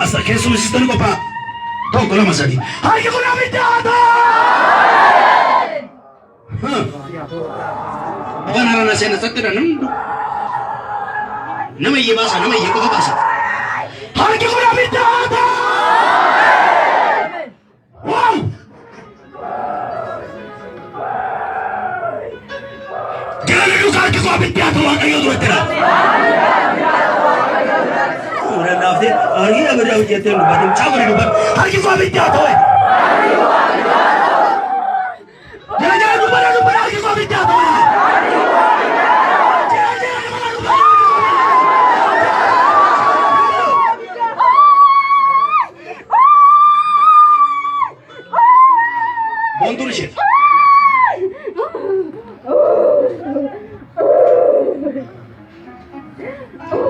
Asa keessummeessitoonni qophaa'a. Tokko lama sadii. Harki kun abidda haa ta'u! Afaan haaraan seena sattidha namni nama iyyee baasa nama iyyee qofa baasa. Harki kun abidda haa ta'u! Wow! Jala duukaa harki koo abiddi haa ta'u Waaqayyoo duratti dha. Laaftee harki abidda hojjettee dubbatin caabari dubbatu harki koo abiddi haa ta'u. Jala jala dubbata dubbata harki koo abiddi haa ta'u. Jala jala dubbata dubbata. Boontuun isheef.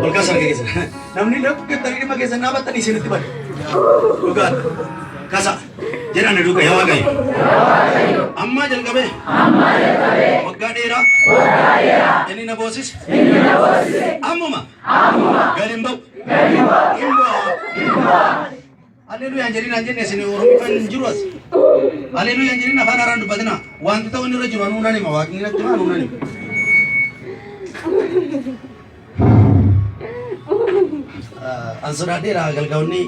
Ol kaasa harka keessa. Namni lakkooftan dhimma keessa dhaabattan isinitti bade. Dhugaan. Kasa. Jedhan na duuka yaa Waaqayyo. Ammaa jalqabee. Waggaa dheeraa. Inni na boosise. Ammuma. Gadi hin ba'u. Hin ba'a. Haleluyaa hin jedhin aan jenne isin Oromiffaan hin jiru as. Haleluyaa hin jedhin afaan haaraan dubbatina. Wanti ta'u inni irra jiru anuu nan hima. Waaqni natti hima anuu nan hima. An sodaadheera galgaa'onni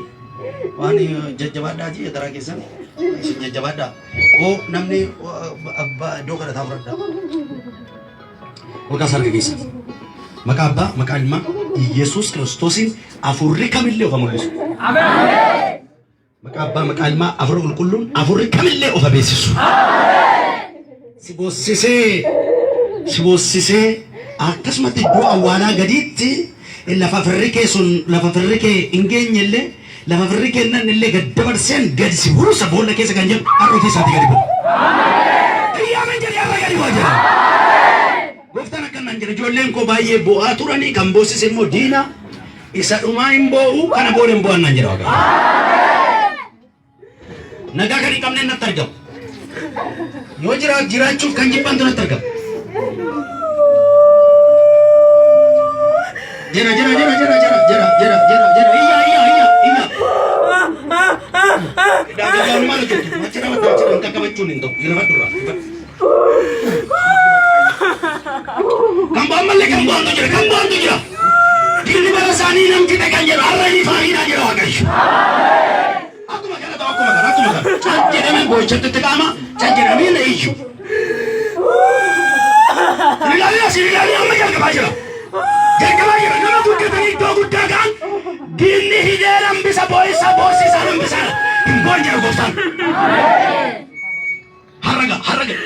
waan jajjabaadhaati garaa keessan isin jajjabaadhaa. Oo namni abbaa iddoo kadhataa fudhadhaa. Olkaas harka keessa. Maqaa Abbaa, maqaa Ilmaa, Iyyasuus Kiristoosiin afurri kamillee of mul'isu. Maqaa Abbaa, maqaa Ilmaa, afurri qulqulluun afurri kamillee of beeksisu. Si boossisee, si boossisee akkasumatti iddoo awwaalaa gadiitti lafa firri kee sun lafa firri kee hin geenye illee lafa firri kee nan illee gad dabarseen gad si buusa boolla keessa kan jedhu har'a ofii isaatii gadi bu'a. Iyyaameen jedhee har'a gadi bu'a jedha. Gooftaan akkan naan jedhe ijoolleen koo baay'ee boo'aa turanii kan boossise immoo diina isa dhumaa hin boo'u kana booda hin boo'an naan jedha Waaqayyo. Nagaa kan hin qabne natti argamu. Yoo jiraachuuf kan jibbantu natti argama. Jira jira jira jira jira jira jira jira jira iyya iyya iyya iyya. Daagagaan maal hojjetu? Achi dhaabata achi hin qaqqabachuun hin ta'u. Irra dura. Kan bu'an malee kan bu'antu jira kan bu'antu jira. Diinni bara isaanii nam fixe kan jedhu har'a inni faariidhaa jira Waaqayyo. Akkuma kana ta'u akkuma kana akkuma kana. Cal jedhamee boo'ichatti itti qaama cal jedhamee na iyyu. Ilaalii as ilaalii amma jalqabaa jira. Jalqabaa jira nama guddatanii iddoo guddaa ga'an diinni hidhee lambisa boo'isa boossisaa lambisa hin boon jedha gooftaan. Har'a ga'a har'a ga'a.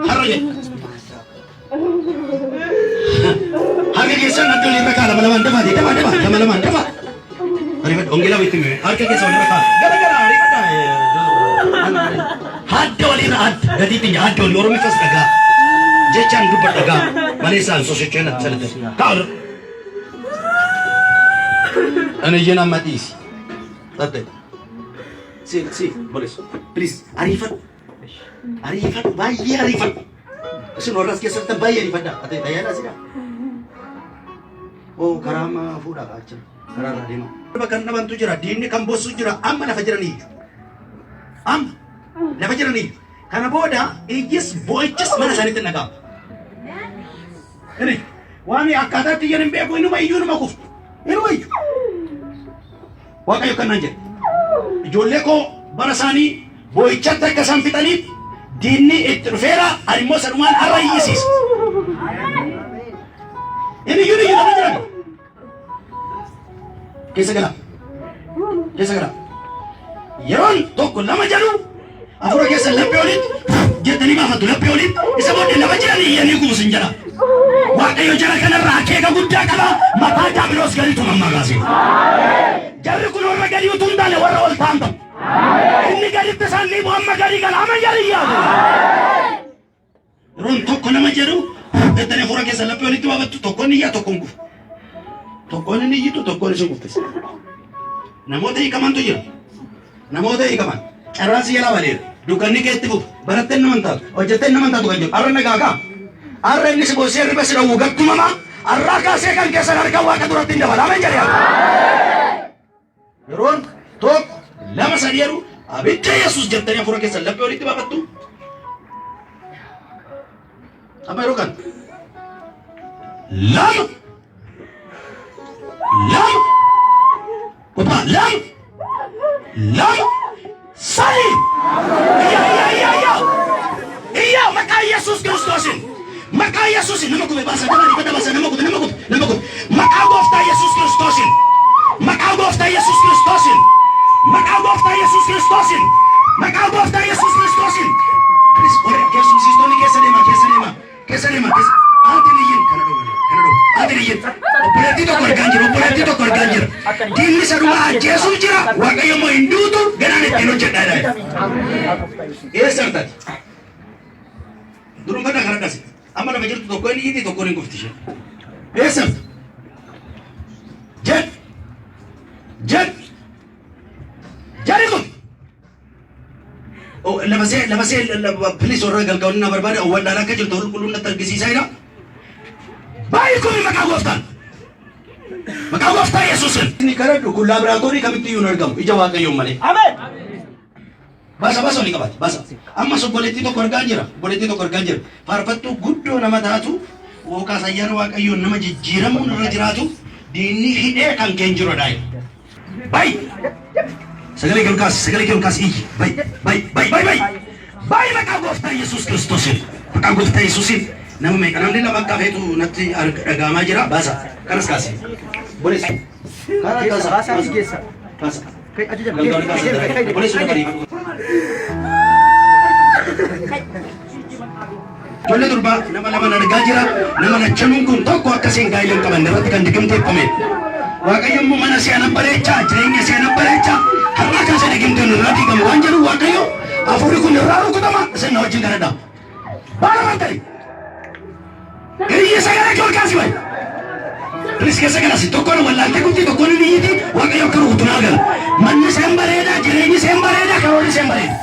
Har'a ga'a. Harka keessan adda walirra kaa lama lamaan dafaa dafaa dafaa lama lamaan dafaa. Ariifadha wangeelaa walitti hime harka keessa walirra kaa gara gara ariifadha. Hadda walirra hadda gatii tinya hadda walii oromiffas dhagaa jechaan dubba dhagaa malee isaan sosocho'in ati sanatti kaa walirra. Ani iyyeen amma dhiisi. Xaxxe. Si si boleessu. Please ariifadhu. Ariifadhu baay'ee ariifadhu. Isin warra as keessa jirtan baay'ee ariifadha. Ati tayyaadhaa sidha. Oo karaa amma fuudhaa achi karaa irra deema. Bakka kan dhabantu jira diinni kan bossu jira amma lafa jiran iyyu. Amma lafa jiran iyyu. Kana booda iyyis boo'ichis mana isaaniitti hin dhaga'amu. Inni waan akkaataa itti iyyan hin beeku inuma iyyuu inuma kufu. Inuma iyyu. Waaqayyo kan naan jedhe. Ijoollee koo bara isaanii boo'ichatti akka isaan fixaniif diinni itti dhufeera ani immoo sanumaan har'a iyyisiisa. Inni iyyuu iyyuu lafa jiran. Keessa galaa. Keessa galaa. Yeroon tokko lama jedhu afura keessa laphee olitti jettanii baafattu laphee olitti isa booddee lafa jiran iyyanii kufu sin jedha. Waaqayyo jara kanarraa akeeka guddaa qaba mataa daabiloos gadi tumammaa kaasee. Jarri kun warra gadi utuu hin taane warra ol ta'an ta'u. Inni gaditti isaan dhiibu amma gadi gala amma gadi yaadu. Yeroon tokko nama jedhu jettanii hafuura keessa laphee walitti baafattu tokkoon iyyaa tokkoon kufa. Tokkoon inni iyyitu tokkoon isin kuffisa. Namoota hiikamantu jira. Namoota hiikaman. Carraan si jalaa badeera. Dukkanni kee itti fufa. Barattee nama hin taatu. Hojjettee nama hin taatu kan jedhu. Har'a nagaa kaa. Har'a inni si boossee hirriba si dhowwu gattumama. Har'aa kaasee kan keessan harka Waaqa duratti hin dabala. Ameen jedhee. Yeroon tokko lama sadii jedhu abidda Yesuus jettanii hafuura keessan laphee walitti baafattu. Amma yeroo kan lama lama kophaa lama lama sadii iyya iyya iyya iyya iyya maqaa Yesuus Kiristoosiin maqaa Yesuusiin nama gube baasa nama dhibata baasa nama gube nama gube nama gube maqaa gooftaa Yesuus Kiristoosiin maqaa gooftaa Yesuus Kiristoosiin maqaa gooftaa Yesuus Kiristoosiin maqaa gooftaa Yesuus Kiristoosiin. Please, warri keessumsiistonni keessa deema, keessa deema, keessa deema, keessa. Ati niyyin kana dhugu, kana dhugu. Ati niyyin. Obboleettii tokko argaan jira, obboleettii tokko argaan jira. Diinni isa dhumaa ajjeesuuf jira, Waaqayyo immoo hin duutu, ganaan ittiin hojjedha jedha. Eessa argate? Durumfadhaa kana dhasi. Amma lafa jirtu tokko inni iyyiti tokko hin kufti isheen. Eessa argate? Jedh. Jedh. Jedhi kun. Lafa see lafa see please warra galgaa'onni na barbaada wallaalaa akka jirtu qulqulluun natti argisiisaa jira. Baay'ee kun maqaa gooftaan. Maqaa gooftaa Yesuusin. Inni kadhadhu kun laaboraatoorii kamitti iyyuu hin argamu ija Waaqayyoon malee. Ameen. Basa basa olii qabaate basa. Ammas obboleettii tokko argaa jira. Obboleettii tokko argaa jira. Faarfattuu guddoo nama taatu yookaas ayyaana Waaqayyoon nama jijjiiramuun irra jiraatu diinni hidhee kan keen jiru dha. Bay! Sagalee kee ol kaasi, sagalee kee ol kaasi iyyi. Bay, bay, bay, bay, bay. Bay maqaa gooftaa Yesuus Kiristoosiin. Maqaa gooftaa Yesuusiin. Nama meeqa namni lama akka feetu natti dhaga'amaa jira. Baasa. Kanas kaasi. Boleessu. Kana kaasa. Baasaa fi geessa. Kaasa. Kai ajaja. Galgaala kaasa. Boleessu dabarii. Ijoollee durbaa nama lama argaa jira. Nama lachanuun kun tokko akka isheen gaa'ela hin qabanne irratti kan digimteeffame. Waaqayyo immoo mana ishee anan bareecha, jireenya ishee anan bareecha. Har'aa kaasee digimteen irraa diigamu waan jedhu Waaqayyo hafuurri kun irraa rukutama isin na wajjin kadhadha. Baala waan ta'e. Iyyi sagalee kee ol kaasi wayi. Please keessa galasi tokkoon wallaaltee kufti tokkoon hin iyyiti Waaqayyo akka rukutu naa gala. Manni isheen bareeda, jireenyi isheen bareeda, karoorri isheen bareeda.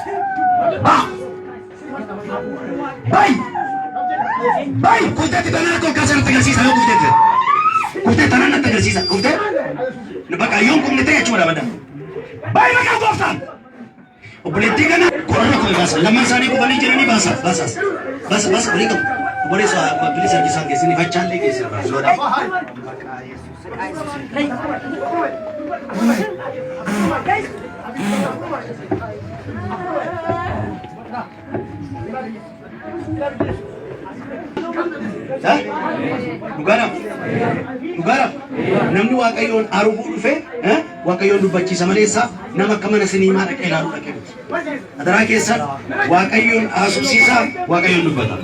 Baa. Bay! Bay! Kufteetti tanaan akka ol kaasan natti agarsiisa yoo kufteetti. Kuftee tanaan natti agarsiisa. Kuftee? Bakka yoon kufne ta'e achuma dhaabadha. Bay maqaa gooftaan! Obboleettii kana qorra koo baasa. Lamaan isaanii kufanii jiranii baasa. Baasa. Baasa baasa olii qabu. Obboleessa bilisa harkisaan keessanii fachaallee keessa baasa. Dhugaadha. Dhugaadha. Namni Waaqayyoon arguu dhufe Waaqayyoon dubbachiisa maleessa nama akka mana siniimaa dhaqee ilaaluu dhaqee miti. Adaraa keessan Waaqayyoon haasofsiisaa Waaqayyoon dubbata.